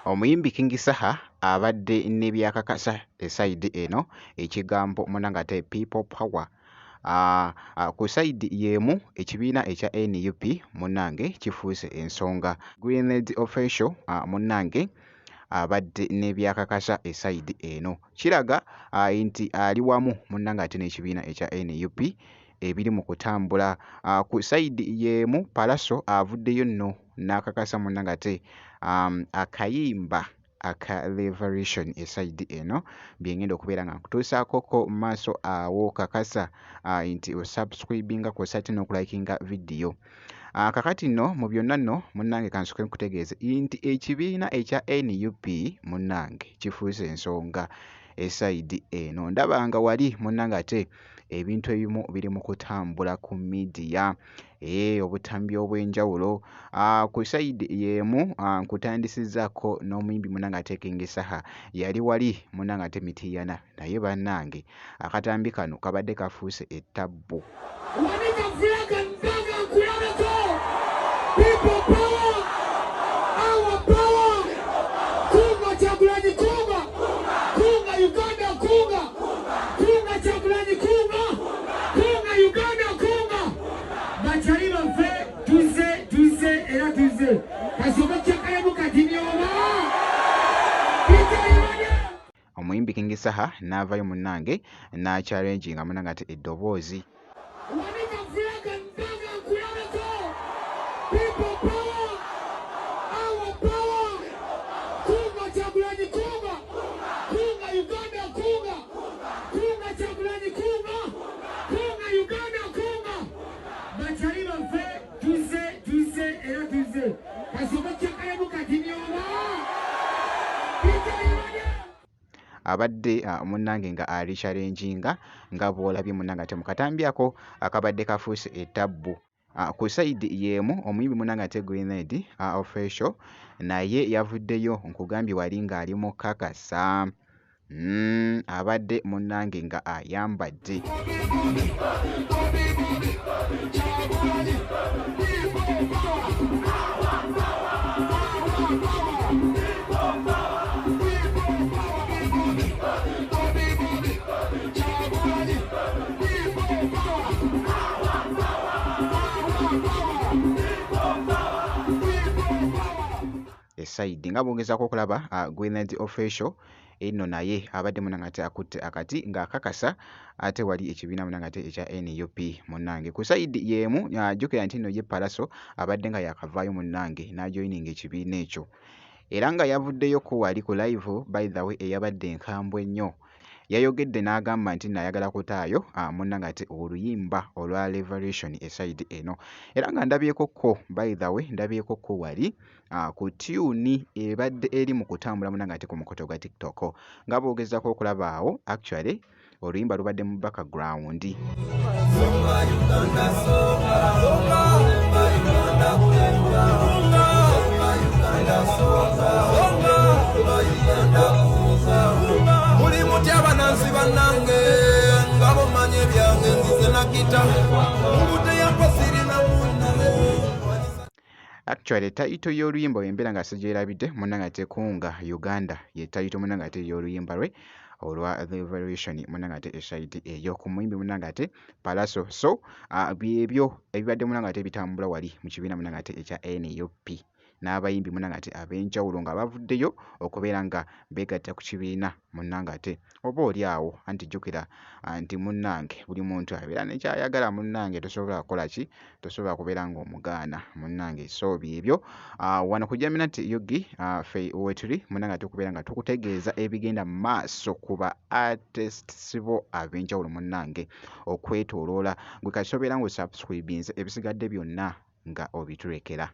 Omuyimbi King Saha abadde ne by'akakasa e sayidi eno ekigambo munnange ate People Power. Ku sayidi y'emu ekibiina ekya NUP munnange kifuuse ensonga. Grenade Official munnange abadde ne by'akakasa e sayidi eno. Kiraga nti ali wamu munnange ate n'ekibiina ekya NUP ebiri mu kutambula. Ku sayidi y'emu Pallaso avuddeyo nno n'akakasa munnange ate akayimba aka Revolution e sayidi eno bye ngenda okubeera nga nkutuusaakoko mu maaso awo kakasa nti osubscribinga kw'ossa ate n'okulayikinga vidiyo. Kaakati nno mu byonna nno munnange kansooke nkutegeeze nti ekibiina ekya NUP munnange kifuuse ensonga e sayidi eno. Ndaba nga wali munnange ate ebintu ebimu biri mu kutambula ku midiya, obutambi obw'enjawulo. Ku sayidi y'emu nkutandisizzaako n'omuyimbi munnange ate King Saha yali wali munnange ate Mityana naye bannange akatambi kano kabadde kafuuse ettabbu. Wanika flag mpaka nkulabeko. People power, our power. Kunga Kyagulanyi kunga. Kunga Uganda kunga. Kunga Kyagulanyi kunga. Kunga Uganda kunga. Bakyali baffe tuzze tuzze era tuzze. Kasooka kyakalemu katini oba. Peter Ibanya. Omuyimbi King Saha n'avaayo munnange n'akyalenjinga munnange ate eddoboozi. Wanika flag mpaka nkulabeko. People power, our power. Kunga Kyagulanyi kunga. Kunga Uganda kunga. Kunga Kyagulanyi kunga. Kunga Uganda kunga. Bakyali baffe tuzze tuzze era tuzze. Kasooka kyakalemu katini oba. Peter Ibanya. Abadde munnange nga ali kyalenjinga nga bw'olabye munnange ate mu katambi ako akabadde kafuuse ettabbu. Ku sayidi y'emu omuyimbi munnange ate Grenade Official naye yavuddeyo nkugambye wali ng'ali mu kkakasa. Abadde munnange nga ayambadde. Esayidi nga bw'ogezaako okulaba Grenade Official eno naye abadde munnange ate akutte akati ng'akakasa ate wali ekibiina munnange ate ekya NUP munnange. Ku sayidi y'emu jjukira nti nno ye Pallaso abadde nga yaakavaayo munnange n'ajoyininga ekibiina ekyo era nga yavuddeyoko wali ku live by the way eyabadde enkambwe ennyo. Yayogedde n'agamba nti nno ayagala kutaayo munnange ate oluyimba olwa Revolution e sayidi eno era nga ndabyekokko by the way ndabyekokko wali ku tune ebadde eri mu kutambula munnange ate ku mukutu gwa TikTok nga bw'ogezaako okulaba awo actually oluyimba lubadde mu background. Muli mutya banansi bannange nga bomanya ebyange nzize nakita ngudde yampa sirina muntu. Actually title y'oluyimba embeera nga sigyerabidde munnange ate Kunga Uganda ye title munnange ate y'oluyimba lwe olwa Revolution munnange ate e sayidi eyo ku muyimbi munnange ate Pallaso. So byebyo ebibadde munnange ate bitambula wali mu kibiina munnange ate ekya NUP n'abayimbi munnange ate ab'enjawulo nga bavuddeyo okubeera nga beegatta ku kibiina munnange ate oba oli awo anti jjukira nti munnange buli muntu abeera ne ky'ayagala munnange tosobola kukola ki tosobola kubeera ng'omugaana munnange. So byebyo wano ku Jaminati UG ffe wetuli munnange ate okubeera nga tukutegeeza ebigenda mu maaso ku ba artists bo ab'enjawulo munnange okwetooloola. Gwe kasita obeera ng'osubscribinze ebisigadde byonna nga obitulekera.